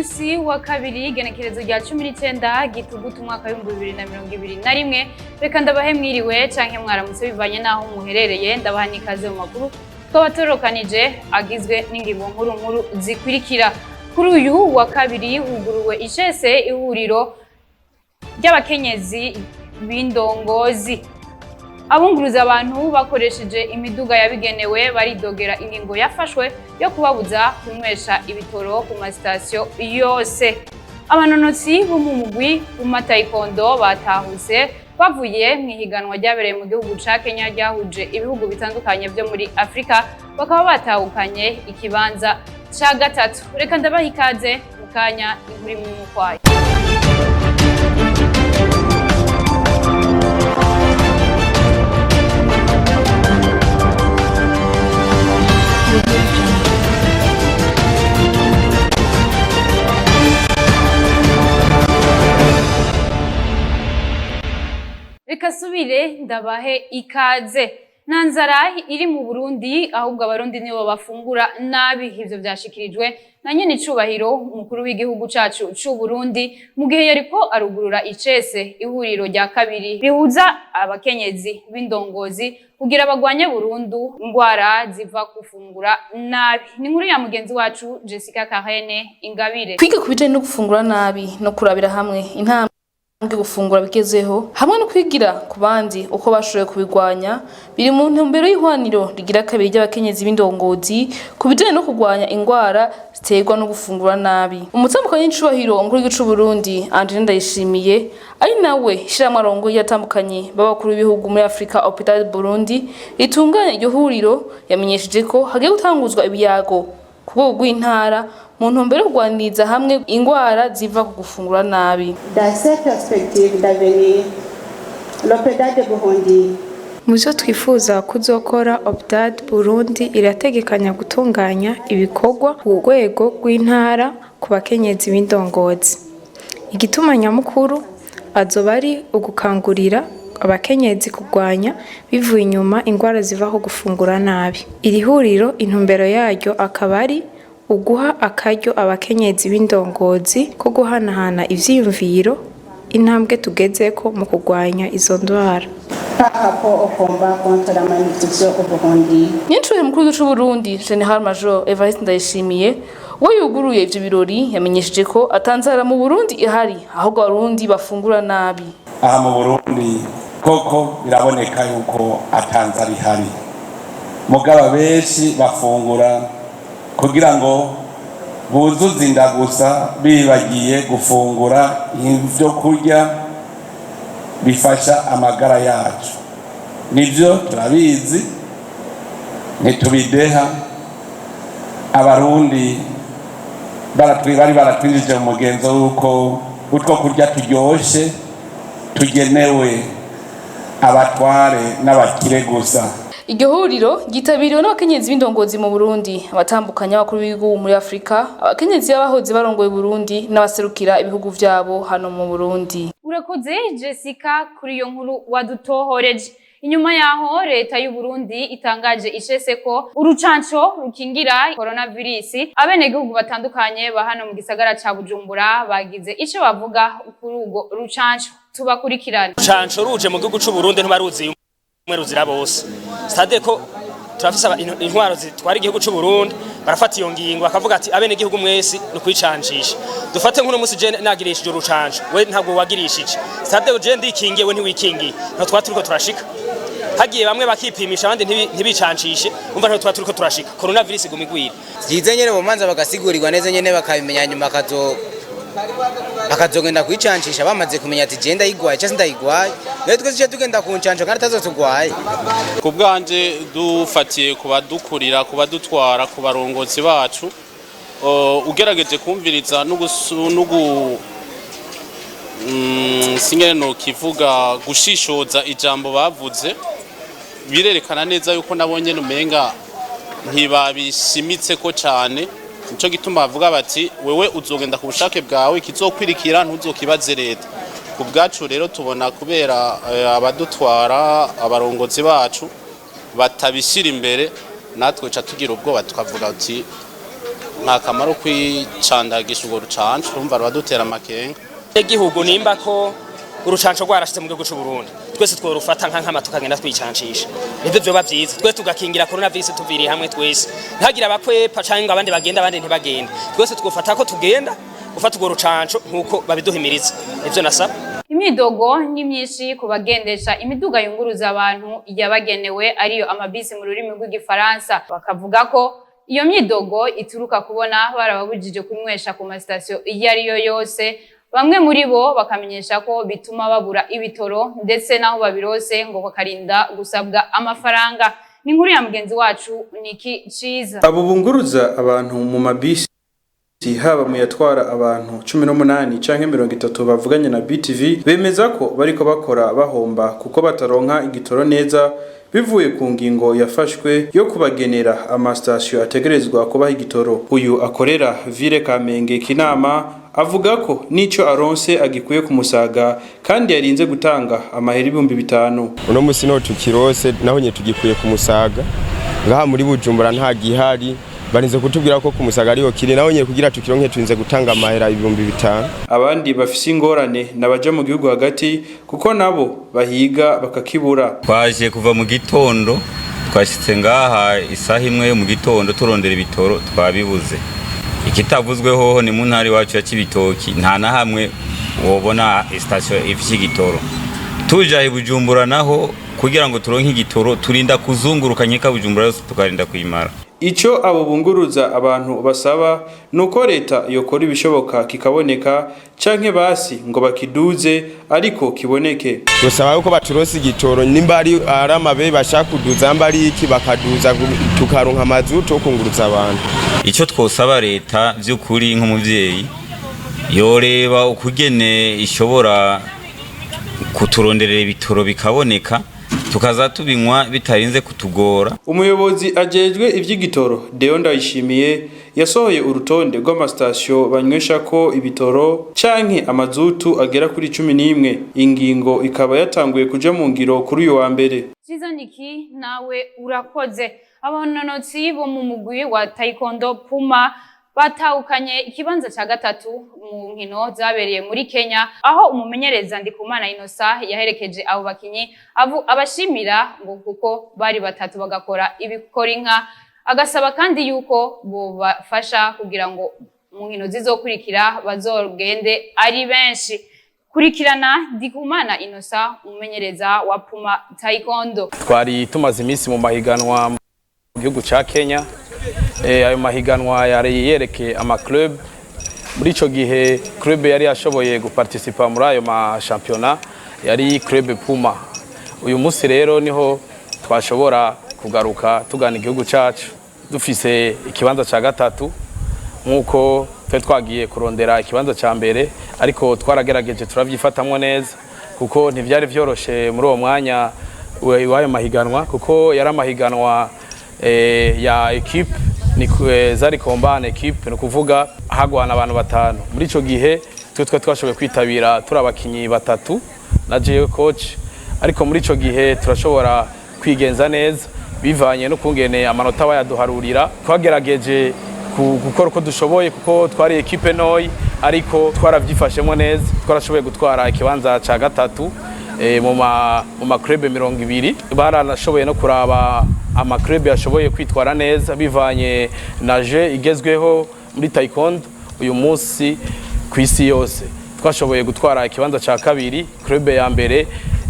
Munsi wa kabiri, igenekerezo rya 19 Gitugutu, umwaka w'2021. Reka ndabahe mwiriwe canke mwaramutse bivanye n'aho muherereye. Ndabaha n'ikaze mu makuru twabatorokanije, agizwe n'ingingo nkuru nkuru zikurikira. Kuri uyu wa kabiri huguruwe icese ihuriro ry'abakenyezi b'indongozi. Abunguruza abantu bakoresheje imiduga yabigenewe baridogera ingingo yafashwe yo kubabuza kunywesha ibitoro ku masitasiyo yose. Abanonotsi bo mu mugwi w'umataekwondo batahutse bavuye mu ihiganwa ryabereye mu gihugu ca Kenya ryahuje ibihugu bitandukanye vyo muri Afrika, bakaba batahukanye ikibanza ca gatatu. Reka ndabaha ikaze mu kanya, inkuru imwe ukwayo. Reka subire ndabahe ikaze. Nta nzara iri mu Burundi, ahubwo Abarundi nibo bafungura nabi. Ivyo vyashikirijwe na nyene icubahiro umukuru w'igihugu cacu c'u Burundi mu gihe yariko arugurura icese ihuriro rya kabiri rihuza abakenyezi b'indongozi kugira bagwanye burundu ingwara ziva gufungura nabi. Ni inkuru ya mugenzi wacu Jessica Karene Ingabire. Kwiga ku bijanye no gufungura nabi no kurabira hamwe intambwe gufungura bigezeho, hamwe no kwigira ku bandi uko bashoboye kubigwanya, biri mu ntumbero y'ihwaniro rigira kabiri ry'abakenyezi b'indongozi ku bijanye no kurwanya ingwara ziterwa no gufungura nabi. Umutambukanyi w'icubahiro umukuru w'igihugu c'u Burundi, Angeline Ndayishimiye, ari nawe ishirahamwe arongoye y'abatandukanye b'abakuru b'ibihugu muri Afrika, Hôpital Burundi, ritunganya iryo huriro, yamenyesheje ko hagiye gutanguzwa ibiyago ku rwego rw'intara mu ntumbero yo kurwaniriza hamwe ingwara ziva ku gufungura nabi. Dans cette perspective d'avenir, l'OPDAD de Burundi Mu byo twifuza kuzokora, Opdad Burundi irategekanya gutunganya ibikorwa ku rwego rw'intara ku bakenyezi b'indongozi. Igituma nyamukuru azoba ari ugukangurira abakenyezi kurwanya bivuye inyuma ingwara ziva ku gufungura nabi. Iri huriro intumbero yaryo akaba ari uguha akaryo abakenyezi b'indongozi ko guhanahana ivyiyumviro, intambwe tugezeko mu kurwanya izo ndwara. Par rapport au combat contre la malnutrition au Burundi. Nyincubahiro mukuru w'igihugu c'u Burundi, Général Major Evariste Ndayishimiye, we yuguruye ivyo birori, yamenyesheje ko atanzara mu Burundi ihari, ahubwo Abarundi bafungura nabi. Aha mu Burundi koko biraboneka yuko atanzara ihari, mugabo benshi bafungura kugira ngo buzuze inda gusa, bibagiye gufungura ibyo kurya bifasha amagara yacu. Nibyo, turabizi, ntitubideha. Abarundi bari baratwinjije mu mugenzo w'uko utwo kurya turyoshe tugenewe abatware n'abakire gusa. Iryo huriro ryitabiriwe n'abakenyezi b'indongozi mu Burundi, abatandukanye b'abakuru b'ibihugu muri Afrika, abakenyezi b'abahoze barongoye Burundi n'abaserukira ibihugu vyabo hano mu Burundi. Urakoze Jessica kuri iyo nkuru wadutohoreje. Inyuma yaho leta y'u Burundi itangaje icese ko urucanco rukingira coronavirus, abenegihugu batandukanye ba hano mu gisagara ca Bujumbura bagize ico bavuga kuri urwo rucanco. Tubakurikirane. Rucanco ruje mu gihugu c'u Burundi, ntibaruzi umwe ruzira bose. C'est-à-dire ko turafise intwaro zitwara igihugu c'u Burundi, barafata iyo ngingo bakavuga ati abene igihugu mwese ni ukwicancisha. Dufate nk'uno musi je nagirishije urucanco, we ntabwo wagirishije. C'est-à-dire je ndikingiye, we ntiwikingiye, ntabwo twaba turiko turashika. Hagiye bamwe bakipimisha, abandi ntibicancishe, umva ntabwo tuba turiko turashika, coronavirus iguma igwira. Byiza nyene bomanza bagasigurirwa neza nyene bakabimenya, nyuma bakazogenda kwicancisha bamaze kumenya ati je ndayigwaye cyangwa sindayigwaye. Nawe twese tuje tugenda ku ncanco kandi atazotugwaye. Ku bwanje, dufatiye ku badukurira, ku badutwara, ku barongozi bacu, ugerageje kumviriza n'ugu singene nokivuga, gushishoza ijambo bavuze, birerekana neza yuko nabo nyene umenga ntibabishimitse ko cane. Nico gituma bavuga bati wewe uzogenda ku bushake bwawe, ikizokwirikira ntuzokibaze leta. Ku bwacu rero tubona kubera abadutwara, abarongozi bacu batabishyira imbere, natwe ca tugira ubwoba, tukavuga uti Nta kamaro kwicandagisha urwo rucanco, urumva ruradutera amakenga. Igihugu nimba ko urucanco rwarashitse mu gihugu c'u Burundi, twese tworufata nka nkama tukagenda twicancisha, nivyo vyoba vyiza. Twese tugakingira coronavirus tuviriye hamwe twese, ntihagire abakwepa canke ngo abandi bagende abandi ntibagende. Twese twofata ko tugenda gufata urwo rucanco nkuko babiduhimiriza, nivyo nasaba. Imyidogo ni myinshi ku bagendesha imiduga yunguruza abantu yabagenewe, ariyo amabisi mu rurimi rw'Igifaransa. Bakavuga ko iyo myidogo ituruka kubona barababujije kunywesha ku masitasiyo iyo ari yo yose. Bamwe muri bo bakamenyesha ko bituma babura ibitoro, ndetse n'aho babirose ngo bakarinda gusabwa amafaranga. Ni inkuru ya mugenzi wacu Niki Ciza. Abo bunguruza abantu mu mabisi, haba mu yatwara abantu 18 canke 30, bavuganye na BTV bemeza ko bariko bakora bahomba kuko bataronka igitoro neza bivuye ku ngingo yafashwe yo kubagenera amasitasiyo ategerezwa kubaha igitoro. Uyu akorera ville Kamenge Kinama avuga ko n'ico aronse agikuye ku Musaga kandi yarinze gutanga amahera 5000. Uno musi no tukirose naho nye tugikuye ku Musaga. Ngaha muri Bujumbura nta gihari, barinze kutubwira ko ku Musaga ariyo kiri, naho nye kugira tukironke turinze gutanga amahera 5000. Abandi bafise ingorane nabaja mu gihugu hagati, kuko nabo bahiga bakakibura. Twaje kuva mu gitondo, twashitse ngaha isaha 1 yo mu gitondo, turondera ibitoro twabibuze. Ikitavuzweho ni mu ntara iwacu ya Cibitoki, nta na hamwe wobona station ifise igitoro. Tuja i Bujumbura naho, kugira ngo turonke igitoro turinda kuzunguruka nkeka Bujumbura yose, tukarinda kuyimara. Ico abo bunguruza abantu basaba nuko leta yokora ibishoboka kikaboneka, canke basi ngo bakiduze ariko kiboneke. Gusaba yuko baturonse igitoro, nimba ari amabeyi bashaka kuduza, nimba ari iki bakaduza, tukaronka amazutu yo kunguruza abantu. Icyo twosaba leta by'ukuri nk'umuvyeyi, yoreba ukugene ishobora kuturonderera ibitoro bikaboneka, tukaza tubinywa bitarinze kutugora. Umuyobozi ajejwe ivy'igitoro Deo Ndayishimiye yasohoye urutonde rw'amasitasiyo banyweshako ibitoro canke amazutu agera kuri 11. Ingingo ikaba yatanguye kuja mu ngiro kuri uyu wa mbere. Ciza Niki, nawe urakoze. Abanonotsi bo mu mugwi wa Taekwondo Puma batahukanye ikibanza ca gatatu mu nkino zabereye muri Kenya, aho umumenyereza Ndikumana Innocent yaherekeje abo bakinyi abashimira ngo kuko bari batatu bagakora ibikora inka, agasaba kandi yuko bobafasha kugira ngo mu nkino zizokurikira bazogende ari benshi. Kurikirana Ndikumana Innocent, umumenyereza wa Puma Taekwondo. Twari tumaze iminsi mu mahiganwa mu gihugu ca Kenya. Ayo mahiganwa yari yerekeye ama club. Muri ico gihe club yari yashoboye guparticipa muri ayo ma championnat yari club Puma. Uyu munsi rero niho twashobora kugaruka tugana igihugu cacu dufise ikibanza ca gatatu, nk'uko twari twagiye kurondera ikibanza ca mbere, ariko twaragerageje turavyifatamwo neza, kuko ntivyari vyoroshe muri uwo mwanya w'ayo mahiganwa, kuko yari amahiganwa ya équipe, ni zari combat en équipe, ni ukuvuga hagwana abantu batanu. Muri ico gihe twe twashoboye kwitabira turi abakinyi batatu na jewe coach, ariko muri ico gihe turashobora kwigenza neza bivanye no kungene amanota bayaduharurira. Twagerageje gukora uko dushoboye kuko twari équipe ntoyi, ariko twaravyifashemo neza, twarashoboye gutwara ikibanza ca gatatu mu ma club 20. Baranashoboye no kuraba ama club yashoboye kwitwara neza bivanye na jeu igezweho muri taekwondo uyu munsi ku isi yose. Twashoboye gutwara ikibanza ca kabiri. Club ya mbere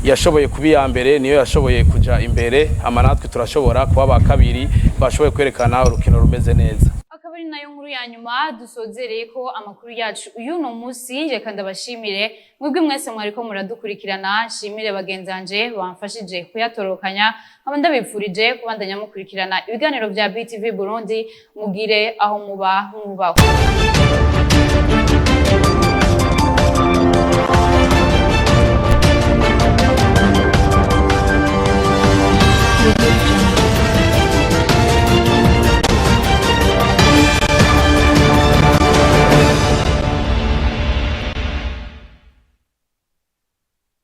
yashoboye kuba iya mbere, niyo yashoboye kuja imbere, ama natwe turashobora kuba ba kabiri bashoboye kwerekana urukino rumeze neza. Akaba ari nayo nkuru ya nyuma dusozereye ko amakuru yacu uyu munsi. Reka ndabashimire mwebwe mwese mwariko muradukurikirana, nshimire bagenzanje bamfashije kuyatorokanya, nkaba ndabipfurije kubandanya mukurikirana ibiganiro bya BTV Burundi. Mugire aho muba mwubaho.